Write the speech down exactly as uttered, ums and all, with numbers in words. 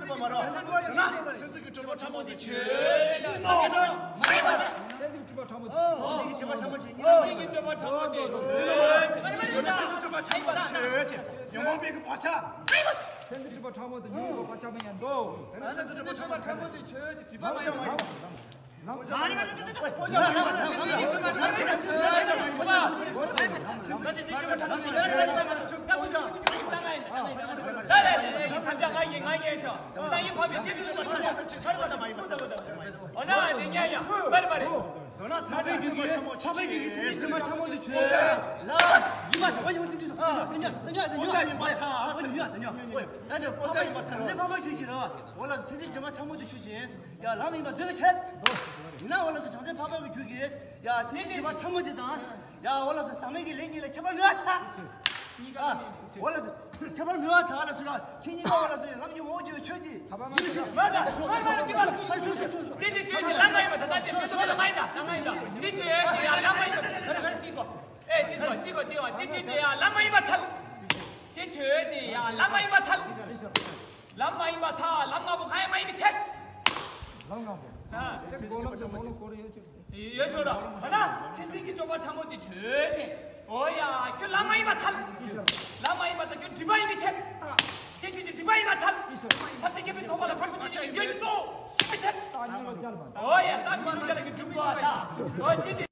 མ་རེད། ཡིན་ན་ཚན་རྩལ་གྱི་སྤྲོས་པ་ཕྲ་མོ་དེ་ཆོས་ཡིན་ནོ། ཚན་རྩལ་གྱི་སྤྲོས་པ་ཕྲ་མོ་དེ་ཆོས་ཡིན་ནོ། ཚན་རྩལ་གྱི་སྤྲོས་པ་ཕྲ་མོ་དེ་ཆོས་ཡིན་ནོ། ཡིན་ན་ཚན་རྩལ་སྤྲོས་པ་ཕྲ་མོ་དེ་ཆོས་ཡིན་ནོ། ཡོང་བ་མེད་གི་བག་ཆགས། ཚན་རྩལ་སྤྲོས་པ་ཕྲ་མོ་དེ་ཡོང་བ་བག་ཆགས་མ་ཡིན་ནོ། ཡིན་ན་ཚན་རྩལ་སྤྲོས་པ་ཕྲ་མོ་དེ་ཆོས་ཡིན་ནོ། སྤྲོས་པ་མ་ཡིན་ནོ། ཡ་ལམ་ཡིན་པ་ཐལ། ཡིན་ན་འོ་ལ་ཚོ་ཚན་རྩལ་སྤྲོས་པ་ཕྲ་མོ་དེ་ཆོས་ཡིན། ཡ་ལམ་ཡིན་པ་ཐལ། ཚན་རྩལ་སྤྲོས་པ་ཕྲ་མོ་དེ་ཆོས་ཡིན། ཡ་ཚན་རྩལ་སྤྲོས་པ་ཕྲ་མོ་དེ་དང་། ཡ་འོ་ལ་ཚོ་ཁྱད་པར་མེད་པ་ཐལ། ཨ། འོ་ལ་ཚོ་ཁྱད་པར་མེད་པ་ཐལ་ལ་ཚོ་ལ་ཁྱེད་གཉིས་ཀ་འོ་ལ་ཚོ་ལམ་གྱི་ངོ་བོ་བརྒྱུད་པའི་ཆོས་ཀྱི། ཁྱད་པར་མེད་པ་ཐལ། དེ་དེ་ཆོས་ཀྱི་ལམ་མ་ཡིན་པ་ད་ལྟ་དེ་ཆོས་ཀྱི་ལམ་མ་ཡིན་ད་ལམ་མ་ཡིན་ད། དེ་ཆོས་ཀྱི་ཡ་ལམ་མ་ཡིན་པ་ད་ལྟ་ཅི་གོ། ཨེ་དེ་ཆོས་ཀྱི་དེ་བ་དེ་ཆོས་ཀྱི་ཡ་ལམ་མ་ཡིན་པ་ཐལ། དེ་ཆོས་ཀྱི་ཡ་ལམ་མ་ཡིན་པ་ཐལ། ལམ་མ་ཡིན་པ་ཐལ། ལམ་ལྔ་པོ་གང་ཡང་མ་ཡིན་པའི་ཕྱིར། ལམ་ལྔ་པོ། ཨ། དེ་གོ་ལ་ཚོ་མོ་ལ་གོ་རེ་ཡོད་ཅིག་ཡོད་ཆོག་ར། འོ་ན་ཚན་རྩལ་གྱི་སྤྲོས་པ་ཕྲ་མོ་དེ་ཆོས་ཅན། འོ་ཡ་ཁྱོད་ལམ་མ་ཡིན་པ་ཐལ། ལམ་མ་ཡིན་པ་ཐལ། ཁྱོད་སྒྲིབ་པ་ཡིན་པའི་ཕྱིར། ཁྱེད་ཆོས་ཀྱི་སྒྲིབ་པ་ཡིན་པ་ཐལ། ཐབས་དེ་ཁྱེད་པའི་ཐོག་མ་ལ་བར་དུ་ཆོས་ཅན་གྱི་སྐྱོན་གྱི་སོ་ཤེས་པའི་ཕྱིར། འོ་ཡ་ད་མི་འདུག་ལ་གི་སྒྲུབ་པ་ད། འོ་དེ་དེ།